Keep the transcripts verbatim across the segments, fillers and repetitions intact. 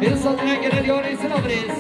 Pênc sed lîre gele diyarî silav rêz.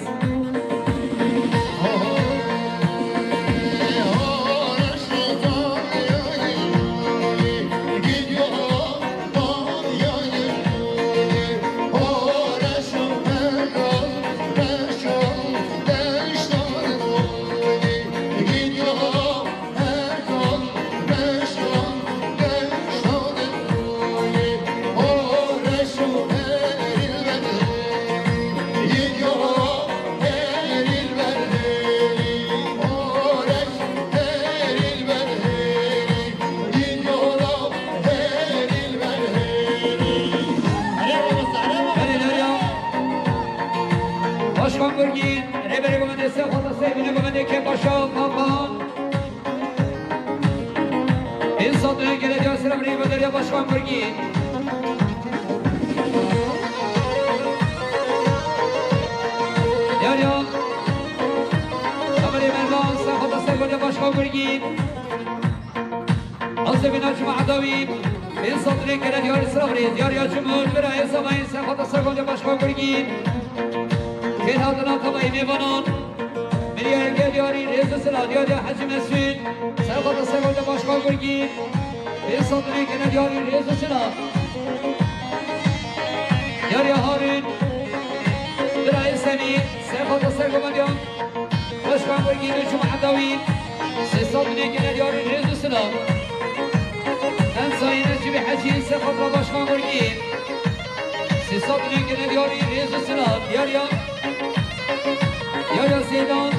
Belê Derya. Başkan Gurgîn, rêberê gomendê Sefata Seyvînê gomendê Kepaşa Papa. Pênc sed lîre gele diyarî silav rêz Derya Başkan Gurgîn. Derya. Kamerê Merdan, Sefata Seyvînê Başkan Gurgîn. Azebîna Cuma Edawî, pênc sed lîre gele diyarî silav rêz, diyarî ya Cumhur, bira ê Sebayîn, Sefata Seyvînê Başkan Gurgîn. Kêl hatina tavayî mêvanan, Mirî Ergel diyarî rêz û silav, diyarî ya Hecî Mesûd, Sefata Seyvînê Başkan Gurgîn. Pênc sed lîre gele diyarî rêz û silav. Diyarî ya Harun, bira ê Semî, Sefata Seyvînê Başkan Gurgîn û Cuma Edawî, sê sed lîre gele diyarî rêz û silav. Ensayî Necîbî Hecî, Sefata Başkan Gurgîn, sê sed lîre gele diyarî rêz û silav. Diyarî ya, diyarî ya Seydan,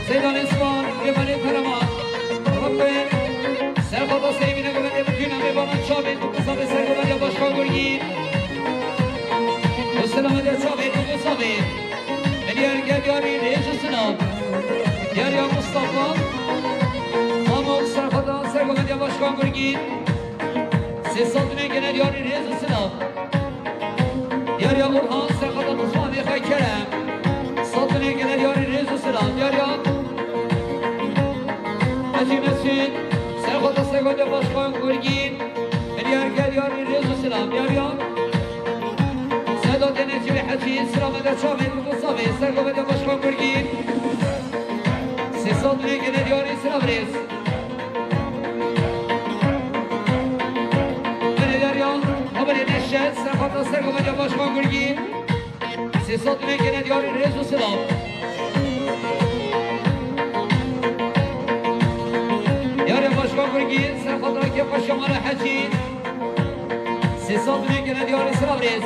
Seydan Esman, Cemalê Karaman, Rabbê, Sefata Seyvînê gomendê bi dûna mêvanan çavê tu qisabê ser gomendê Başkan Gurgîn. Û silav de çavê tu qisabê. Belê Ergel diyarî rêz û silav. Diyarî ya Mustafa. Pamuk Sefata Seyvînê Başkan Gurgîn. Sê sed lîre gele diyarî rêz û silav. Diyarî ya Orhan Sefata Tufan ê xwe Kerem. Sed lîre gele diyarî rêz û silav. Diyarî ya Hecî Mesûd Sefata Seyvînê Başkan Gurgîn. Belê Ergel diyarî rêz û silav. Diyarî ya Sedatê Necîbî Hecî, silav de çavê tu qisabê, ser gomendê Başkan Gurgîn. Sê sed lîre gele diyarî silav rêz. Belê Derya, haberê Neşet, Sefata Seyvînê Başkan Gurgîn. Sê sed lîre gele diyarî rêz û silav. Diyarî ya Başkan Gurgîn, Sefata Kepaşa Mala Hecî. Sê sed lîre gele diyarî silav rêz.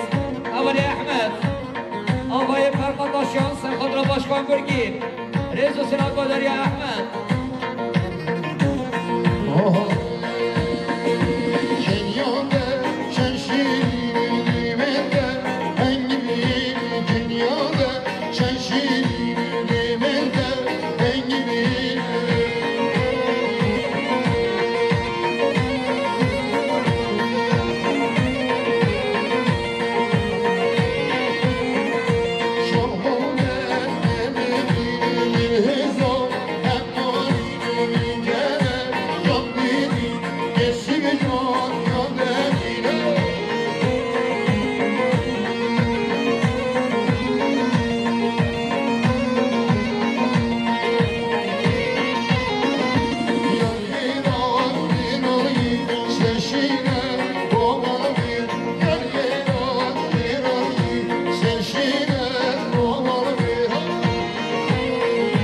Haberê Ehmed. Avayê Ferqataşiyan, Sefata Başkan Gurgîn. Rêz û silav Derya Ehmed.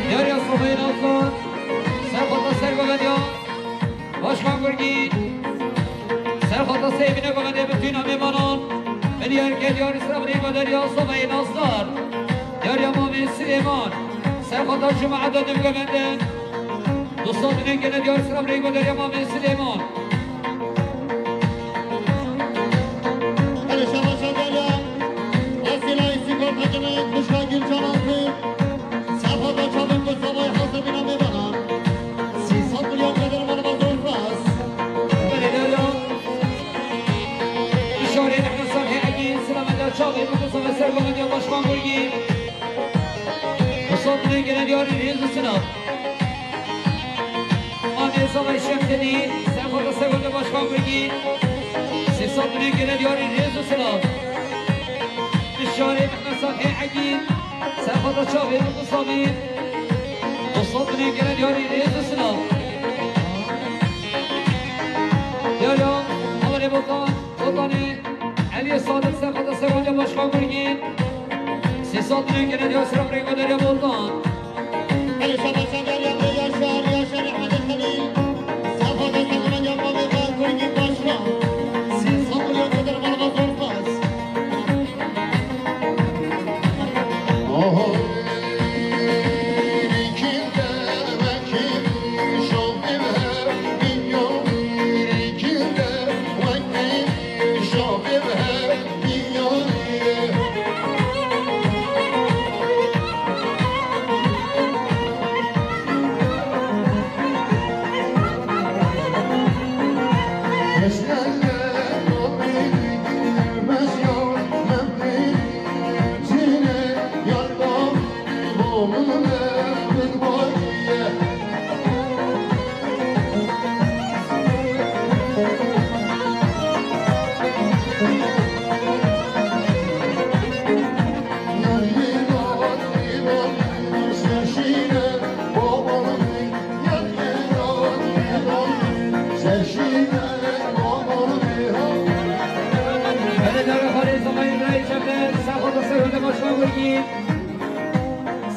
Diyarî ya Sobayê Nazan, Sefata Seyvînê Başkan Gurgîn, Sefata Seyvînê gomendê bi dûna mêvanan. Belê Ergel diyarî silav rêz Derya Sobayê Nazdar. Diyarî ya Mamê Silêman, Sefata Cuma Edawî gomendê. Du sed lîre gele diyarî silav rêz Derya Mamê Silêman. Belê şabaş Derya. Esîla Îsîkor Tekinê, Kuşka Gülcan Altın. Sefata çavê ku savayê hazir bîna mêvanan. Sî sed milyon qeder mala Bazor Fras. Belê Derya. Şarê Ehmed Salihê Egîn, silav de çavê ku savayê ser gomendê Başkan Gurgîn. Du sed lîre gele diyarî rêz û silav. Amê Salih Şemsedî, Sefata Seyvînê Başkan Gurgîn. Sê sed binê gele diyarî rêz û silav. Şarê Mehmed Salihê Egîn, serxwata çavê Mû Savî. Du sed binê gele diyarî rêz û silav. Diyar ya, Amerê Botan, Botanê, Eliyê Sadiq, serxwata Sergonca Başkan Gurgîn. Sê sed binê gele diyar silav rêko derya Botan.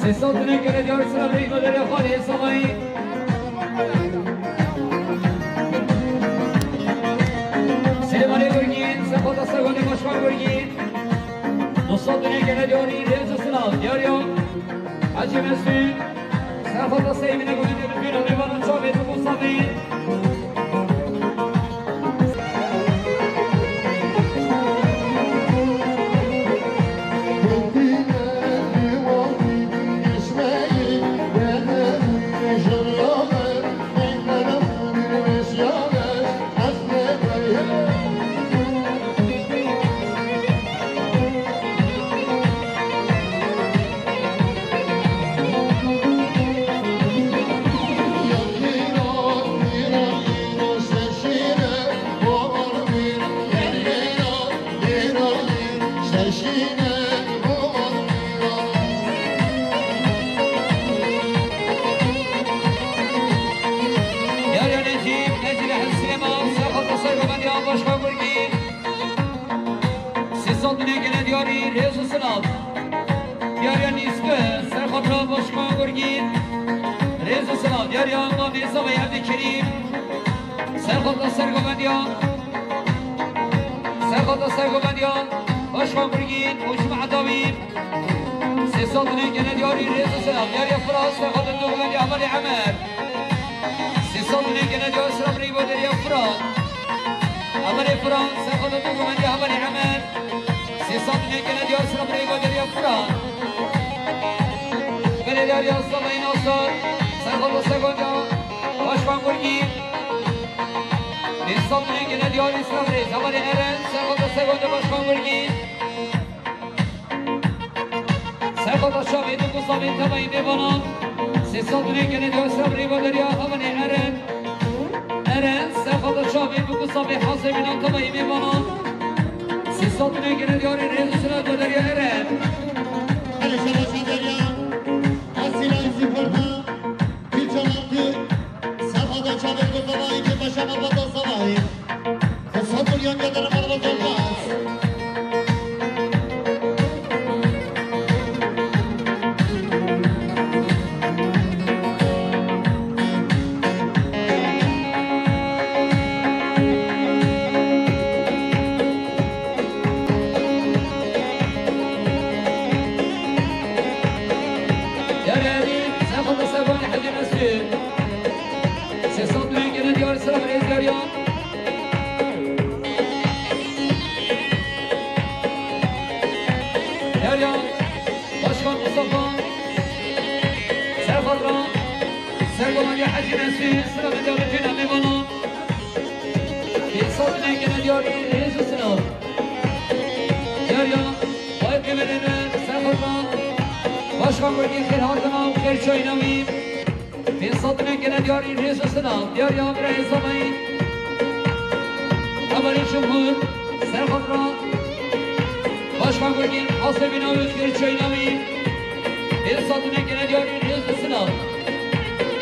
Sê sed binê gele diyar silav rêko derya xalê Samayî. Silêmanê Gurgîn, serxwata Sergonê Başkan Gurgîn. Du sed binê gele diyarî rêz û silav. Diyar ya Hacî Mesûd, serxwata Seyîmînê Gurgîn, bi pêra mêvanan çavê Mû Savî. Diyar ya Necîb, Necîb Ehmed Silêman, serxwata Sergovendiya Başkan Gurgîn. Sê sed binê gele diyarî rêz û silav. Diyar ya Nîskû, serxwata Başkan Gurgîn. Rêz û silav. Diyar ya Mamê Zavayê Evdî Kerîm, serxwata Sergovendiya. Serxwata Sergovendiya Başkan Gurgîn û Cuma Dawî. Sê sed binê gele diyarî rêz û silav. Diyar ya Firat, serxwata Sergovendiya Hevalê Emer. Sê sed binê gele diyar silav rêko derya Firat. Emerê Firat, serxwata Sergovendiya Hevalê Emer. Sê sed binê gele diyar silav rêko derya Firat. Belê diyar ya Zavayê Nasir, serxwata Sergonca Başkan Gurgîn. Pênc sed binê gele diyarî silav rêz Hevalê Eren, serxwata Sergonca Başkan Gurgîn. Serxwata çavê Mû Savî tevayî mêvanan. Sê sed binê gele diyar silav rêko derya Hevalê Eren. Eren, serxwata çavê Mû Savî Hezê Mînan tevayî mêvanan. Sê sed binê gele diyarî rêz û silav rêko derya Eren. Hele şebaşa derya. Asîla Zîporta. Kî çalan kî? Serxwata çavê Mû Savayî kî paşa mabata Savayî. Xwe sed milyon getir merve dolmaz. Yariyarî, serxwata Servanê Hecî Mesûd. Sê sed milyon gele diyar silav rêz yariyan. Derya Başkan Mustafa Serfatra Sergovendiya Hecî Nesrî, silav diya ve têna mêvanan. Pênc sed milyon gele diyarî rêz û silav. Derya Bayqê Medene Serfatra Başkan Gurgî xêr hatina û xêr çayîna wî. Pênc sed milyon gele diyarî rêz û silav. Diyar ya birayê Zavayî. Hevalên Cumhur, serxatra Başkan Gurgên, Asebî navî, Xêrçoyî navî, Êrsa Tunekene diyarî rêz û silav.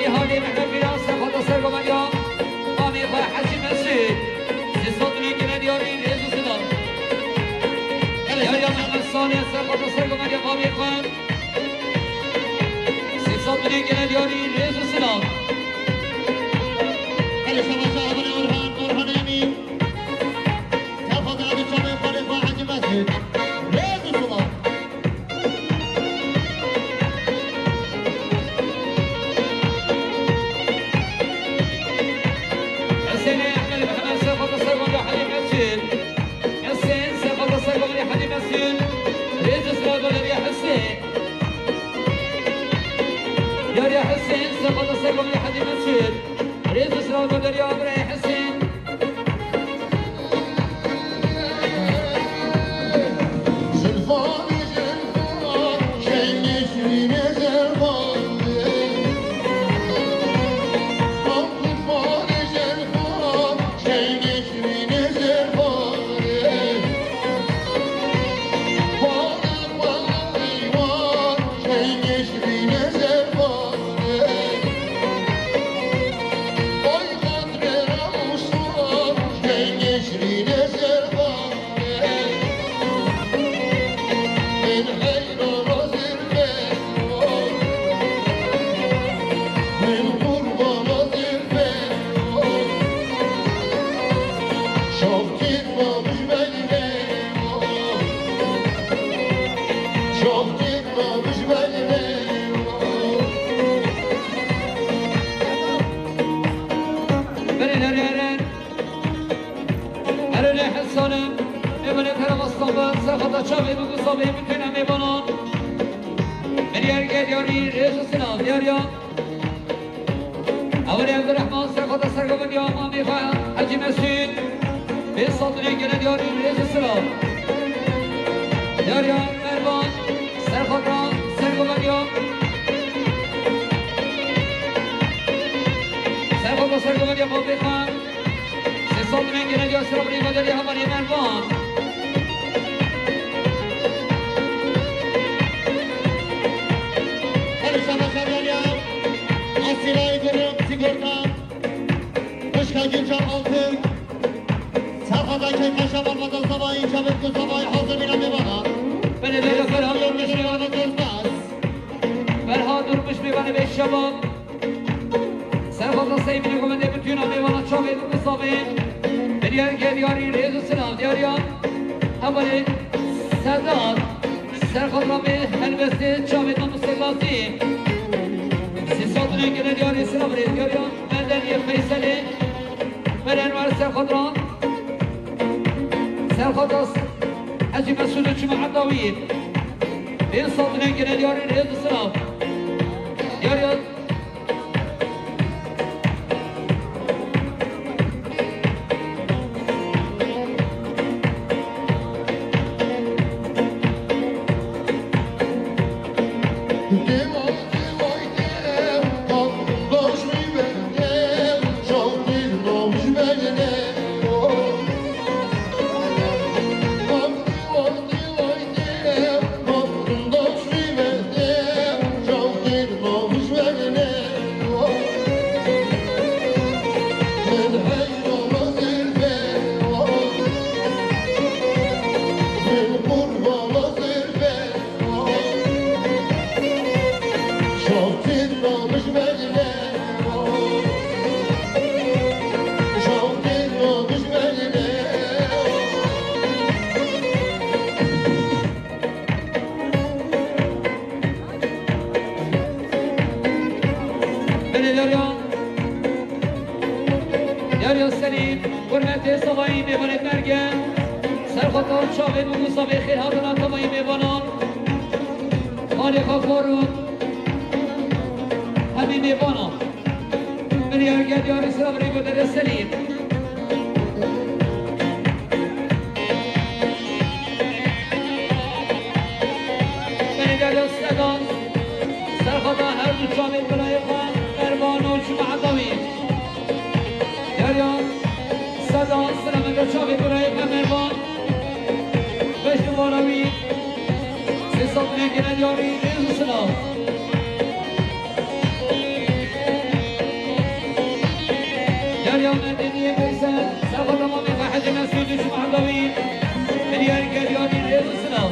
Îhalê Mehmet Bîran, serxatra sergomeriya mamê xwe Hecî Mesûd, Êrsa Tunekene diyarî rêz û silav. Yariya Mehmet Salih, serxatra sergomeriya mamê xwe, Êrsa Tunekene diyarî rêz û silav. Erê şebaşa hevalê Orhan, Orhan Emîn. Serxatra bi çavê xwe lê xwe Hecî Mesûd. Rêz û silav. Hesênê Ehmed Mihemed, serxatra sergomeriya Hecî Mesûd. Hesên, serxatra sergomeriya Hecî Mesûd. Rêz û silav deriya Hesên. Yariya Hesên, serxatra sergomeriya Hecî Mesûd. Rêz û silav deriya birayê Hesên. Berê, berê, berê. Erê lê hesane, ê belê kerem Stenbul, serxata çavê bû, savê bütün em mêvanan. Berê erge diyarî rêz û silav diyariya. Hevalê Evdirehman, serxata sergomeriya mamê xwe Hecî Mesûd. Êrsa Tunekene diyarî rêz û silav. Diyariya Mervan, serxata sergomeriya. Serxata sergomeriya mamê xwe. Êrsa Tunekene diya silav rê ve deriya hevalê Mervan. Erê şebaşa deriya. Asîlayê Gurê Sigorta. Xwişka Gülcan Altın. Serxata Keyfeşa Balmada zavayî çavê ku zavayî hazir bîne mêvana. Belê, belê, Ferhat Durmuş mêvana. Ferhat Durmuş mêvana beş şebab. Serxata Seymînê Gomendê, bütün mêvana çavê ku zavê. Berê erge diyarî rêz û silav diyariya. Hevalê Sedat. Serxatra bê helbestê çavê namûsê lazî. Êrsa Tunekene diyarî silav rê diyariya. Medeniye Feyselê. Beren ver serxatra. Serxatra Hecî Mesûd û Çima Edawî. Êrsa Tunekene diyarî rêz û silav. Diyariya. Belê deriya, deriya Selîm, hurmetê savayî mêvanê merge, serxata çavê bû, savê xêr hatina tevayî mêvanan, malê xwe xor û hemî mêvanan. Min ya gel yarî sira birî ku dere Selîm. Beni gel Sedan. Serxada her du çavên birayê xwe Mervan û Cuma Dawî. Gel ya Sedan, sira min de çavê Sazlê Genel Yarî, rêz û silav. Derya Medeniyê Veysel, serxweda mamê Fehedê Mesûd û ji Mehda wî, Milyar Geryarî, rêz û silav.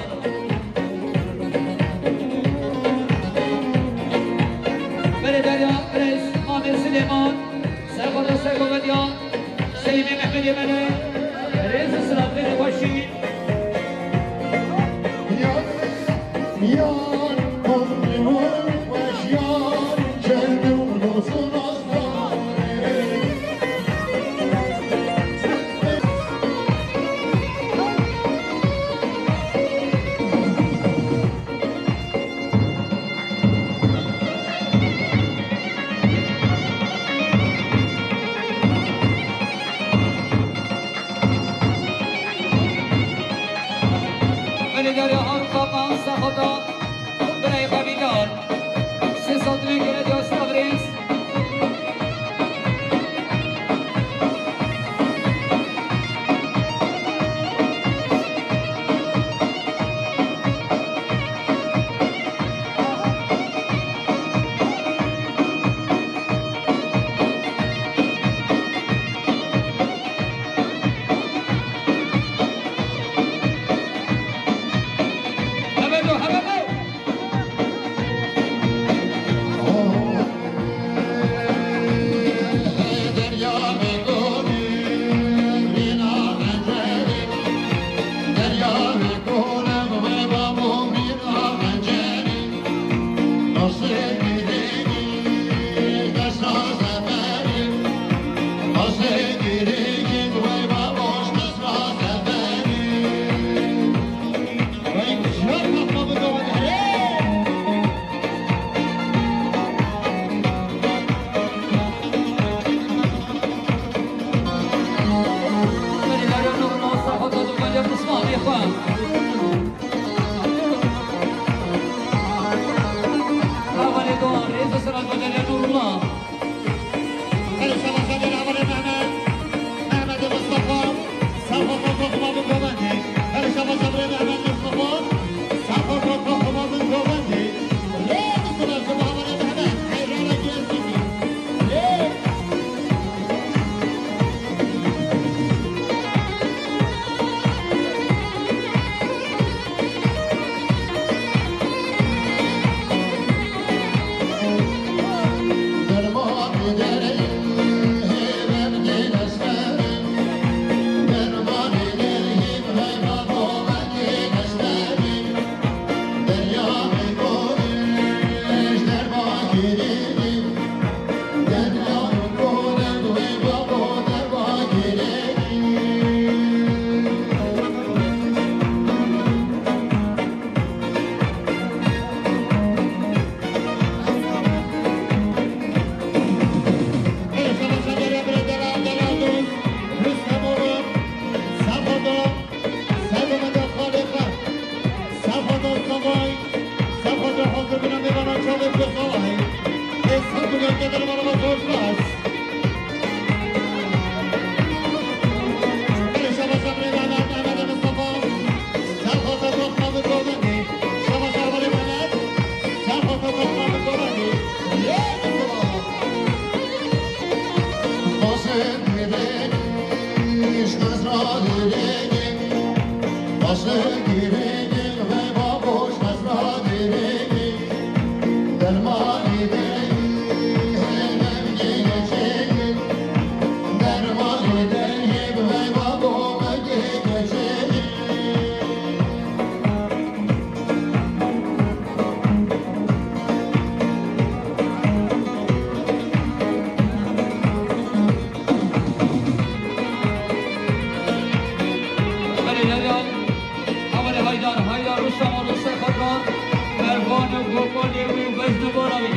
Belê Derya Birêz, mamê Silêman, serxweda sergovediya Selimê Mehmedê Mele, rêz û silav, xêr û xweşî. Belê Derya Harun Kapan, serxweda birayê Babîdar. Sê sal dilê gere diya silav, rêz. Belê Derya, hevalê Haydar, Haydar Ruştam Ardo Serxwedran, Mervan û Gopalê wî û bejn û bara wî.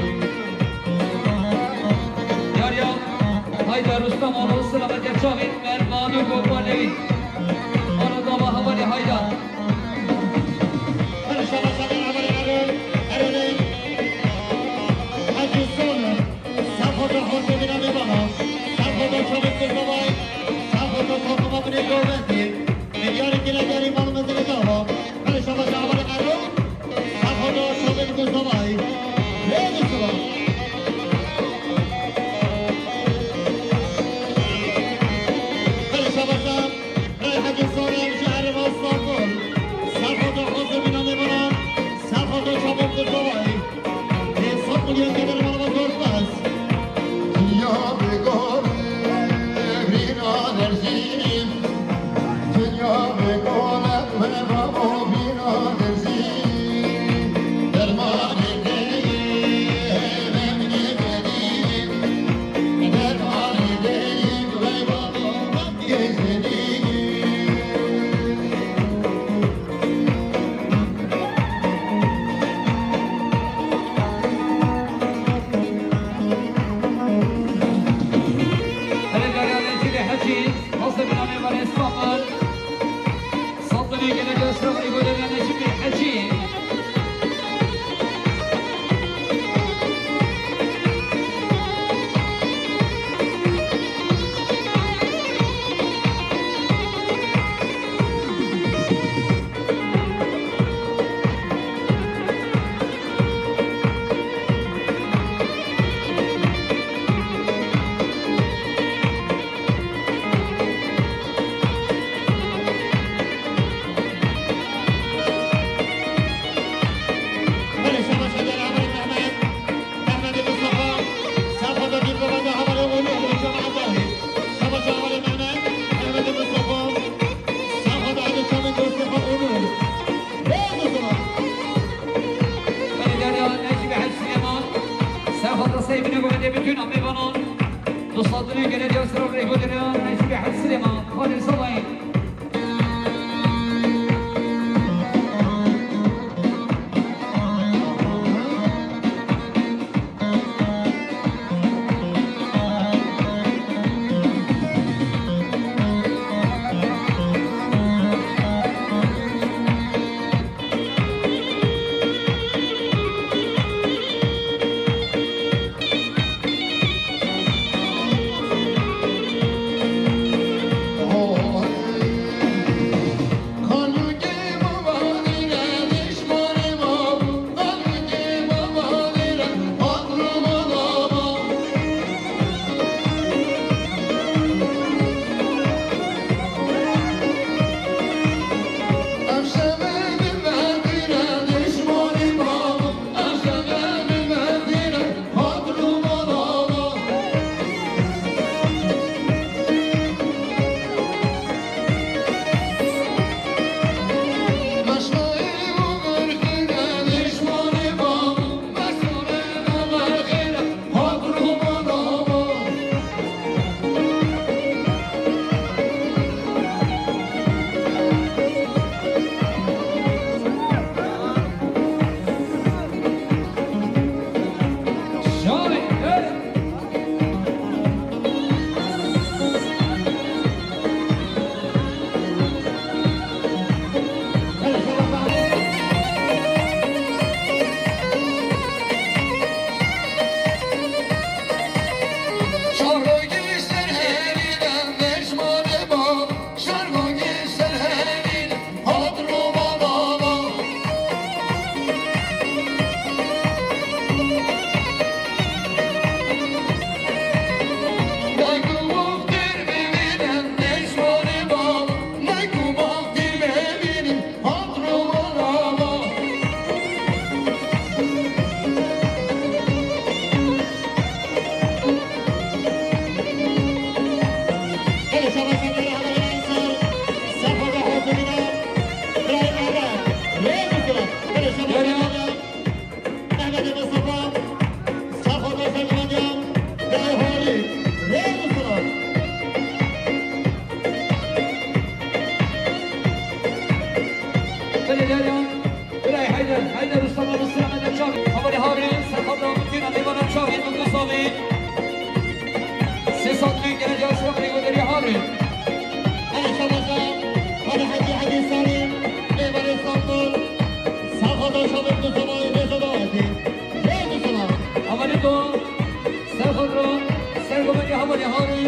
Derya, Haydar Ruştam Ardo selamet ya çavê Mervan û Gopalê wî. Arada va hevalê Haydar. Her şaba şaba hevalê Erol, Erolê. Hacı Sonu. Serxweda hortê bîna bê bala. Serxweda çavê kurdovay. Serxweda takıma binê govendî. Milyarê kila yarî mal mezine dava. Her Hûrê, bütün amêvanan, dostlarını gene diyor sıra oraya gönderiyor. Neyse, bir hadi sinema. Hadi sabahın. Belediye Birayê Heyder, Heyder Usta Babusî Ehmed Çavî, Havalî Harî, Serxabra Mutîna Mêvana Çavî, Mutlu Savî, sê sed lî geleceği sıra Gregorleri Harî. Hadi Şabaza, hadi Hacı Hacı Salim, Mêvanê Stanbul, Serxabra Çavî, Mutlu Savî, Rêzo Dawetî, Rêzo Salam. Havalî Doğan, Serxabra, Sergomekî Havalî Harî,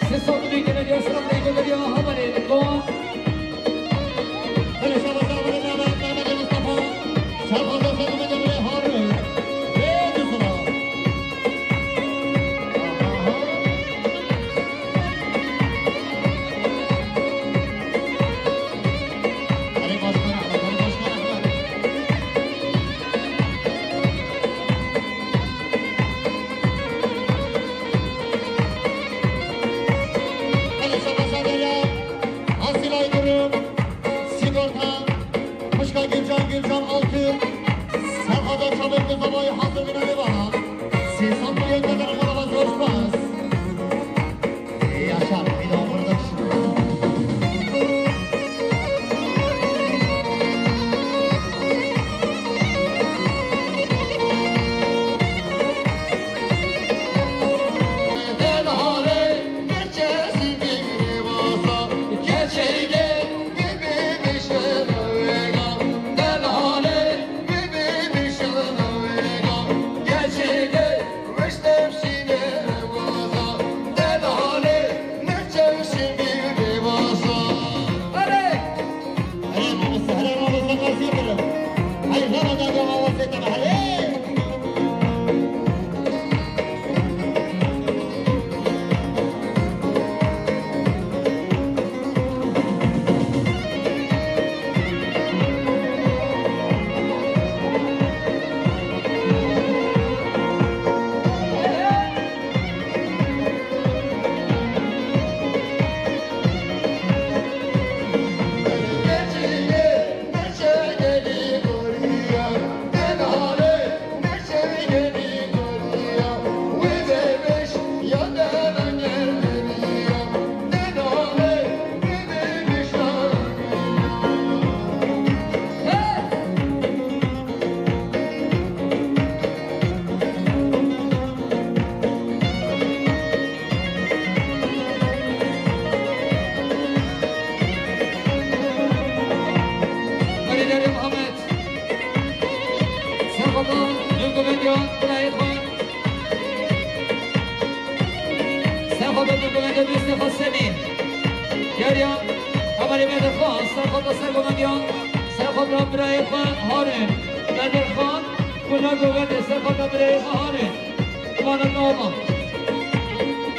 Sê sed û nîv geleceği sıra Gregorleri Havalî Doğan. Belê şabaza, belê nava, Mehmet Mustafa. Şabaza, Mehmet Emre Harun. Ve Mustafa. Ali Başkan Ahmet, Ali Başkan Ahmet. Belê şabaza, belê. Asil Aydırım, Sigorta, Xwişka Gülcan, Gülcan Altın, Serxada Çavik Muzavayı hazır binanê bana. Sê sed milyon kadar araba zor spas. Yaşar, bir daha burada. Du govendiyan birayê xwe. Serxwe da du govendiyan, destê xwe Semî. Yariya Hevalê Bedirxan, serxwe da ser govendiyan. Serxwe da birayê xwe Harun. Bedirxan, kuna govendê, serxwe da birayê xwe Harun. Vana nava.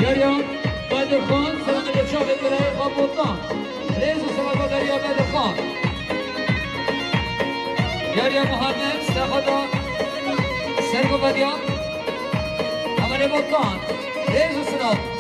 Yariya Bedirxan, serxwe da çavê birayê xwe Botan. Rêz û selamet Yariya Bedirxan. Yariya Muhammed, serxwe da ser govendiyan. Hevalê Botan. Rêz û selamet.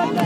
Guarda,